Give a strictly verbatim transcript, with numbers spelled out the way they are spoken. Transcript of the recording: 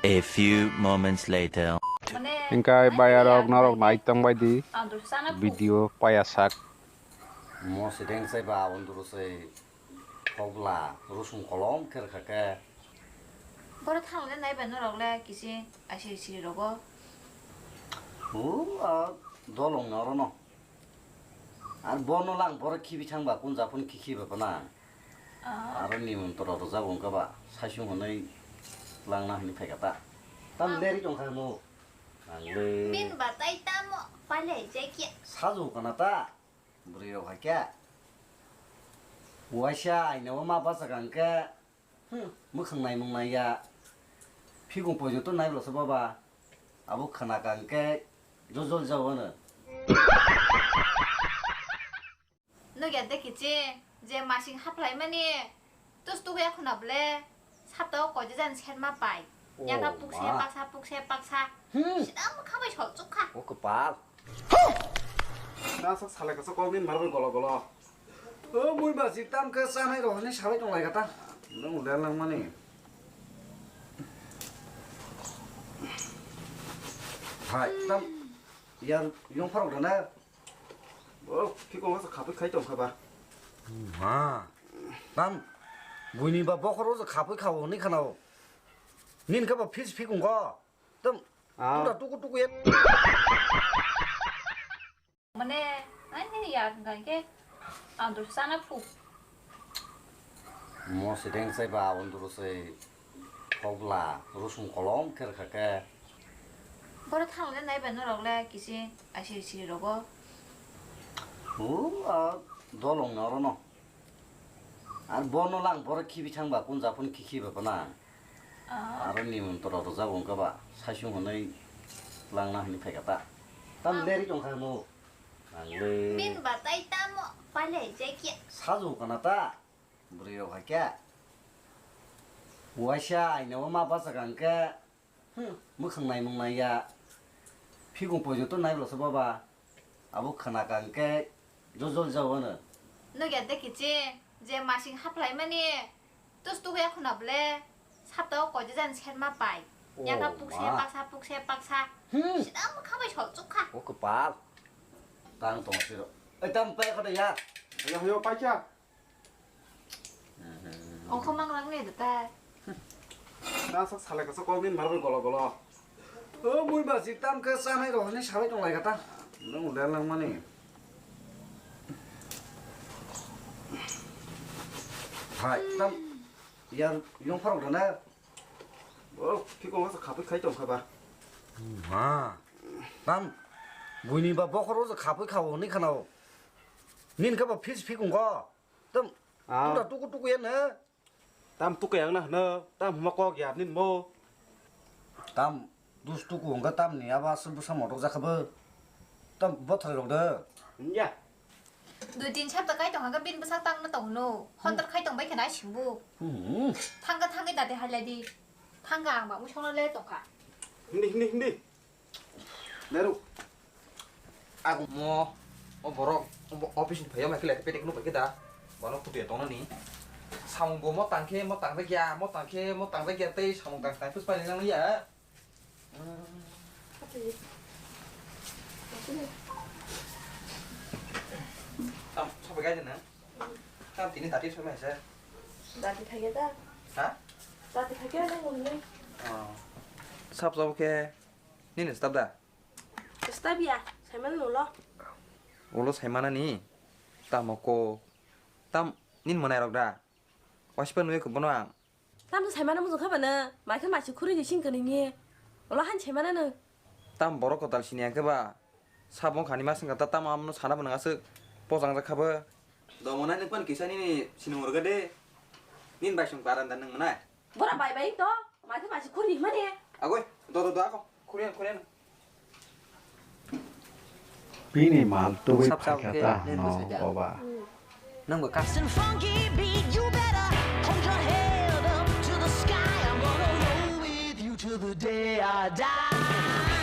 A few moments later. Hingkai bayarok norok nai tong bai di. Video paya sak. Mo sideng sai ba unduru sai thokla rusung kolom kher kha khe. Boro thang le nai ba norok le kisi aisi siri rogo. O a dolong norono. Ar bono lang borok khibi thangba kun japon khikhi ba bana. Ah. Aro nimon toro rwjak wngkha ba saisung hwnwi langna hwnwi phaikha ta. Tam leri tongkha no. Ang le. Bin ba tai tamo pale je kya. Sajo kana ta. Bwrwi rok hai kya. Waisa aina o ma bachak ang khe. Hmm, mwkhang naimung naiya. Phikung poito to naibroksa baba. Abo khna ka hwnkhe jojol jao ano. Nugya de kichi, je masing haplaimani tus tuku ya khuna ble, sapta o koide jan serma pai. Yang ka pukse paksa, pukse paksa. Hmm. Sida mwkha bai sol chukha. O kwpal. Na sak salai kasa kok ni marwai golo golo. O mui ba si tam khe chanai rok ni salai tong lai kata. Nang le lang mani. Hai tam yar yong pharok dana. O phikong sa khapui khai tong kha ba. Ma. Tam buini ba bokhoro sa khapui kha o ni khana o. Nin kha ba phis phikong ko. Tam. Ah. Tuku tuku ya. Mane, ani ya hingka hingke ang to sana phu. Mo sideng sai ba unduru sai thokla rusung kolom kher kha khe. Boro thang le nai ba norok le kisi aisi siri rogo. O a dolong norono. Ar bono lang borok khibi thangba kun japon khikhi ba bana. Ah. Aro nimon toro rwjak wngkha ba saisung hwnwi langna hwnwi phaikha ta. Tam leri tongkha mo. Ang le. Bin ba tai tamo pale je kya. Sajo kana ta. Bwrwi rok hai kya. Waisa aina o ma bachak ang khe. Hmm, mwkhang naimung naiya. Phikung poito to naibroksa baba. Abo khna ka hwnkhe jojol jao ano. Nugya de kichi, je masing haplaimani tus tuku ya khuna ble, sapta o koide jan serma pai. Oh, yang ka pukse paksa, pukse paksa. Hmm. Sida mwkha bai sol chukha. O kwpal. Tang tong siro. Ei tam pai kho de ya. Ayo, ayo, paikha. Ongkho manglak ni da tai. Na sak salai kasa kok ni marwai golo golo. O mui ba si tam khe chanai rok ni salai tong lai kata. Nang le lang mani. Hai tam yar yong pharok dana. O phikong sa khapui khai tong kha ba. Ma. Tam buini ba bokhoro sa khapui kha o ni khana o. Nin kha ba phis phikong ko. Tam, ah. Puta tuku tuku ya na. Tam tuku yang na hwno, tam huma kok ya nin mo. Tam dus tuku wngkha tam ni aba se bwsa motok jakha bo. Tam bothar rok de. Ya. Dui tin sapta kai tong hwnkha bin bwsa tang na tong no. Hontor khai tong bai khe nai singbu. Hmm. Thangka thangka date hai lai di. Thangka ang ba musong le tong kha. Hindi, hindi, hindi. Meru. Ang mo, o borok, o bo-, office ni phaio, mai khe lai petek nuk bai khe da. Bono kutu ya tongna ni. Samung bo mo tang khe, mo tang jakya, mo tang khe, mo tang jakya tei samung tang tang phus pai nang ya. Tam, sabai gai na. Tam tini dati sabai sa. Dati thage da. Ha? Dati thage da ngomni. Oh. Sab sab khe. Nini stap da? Stap ya, saiman ulo. Ulo saimanani? Tamo ko? Tam nin mwnai rok da? Wasipa nui ko bono ang. Tam to saimana mujung kha bana, mai khe masi khuri ni sing kani ni. Ulo han saimana no. Tam borok kotal sini ang khe ba. Sabong khani masang kata tam amno sana bana asuk pojang jak kha ba. Domonai nung pan kisa nini sinung rwgade. Nin bai sung paran dan nung manai. Bora bai bai to, mati masi khuri mane. Agoi, do do do ako, khuri khuri. Bini mal tubui sap sap phakha ke ta len hwno bwsajak. Boba. Nang bo kas. Listen funky beat, you better hold your head up to the sky. I'm gonna roll with you till the day I die.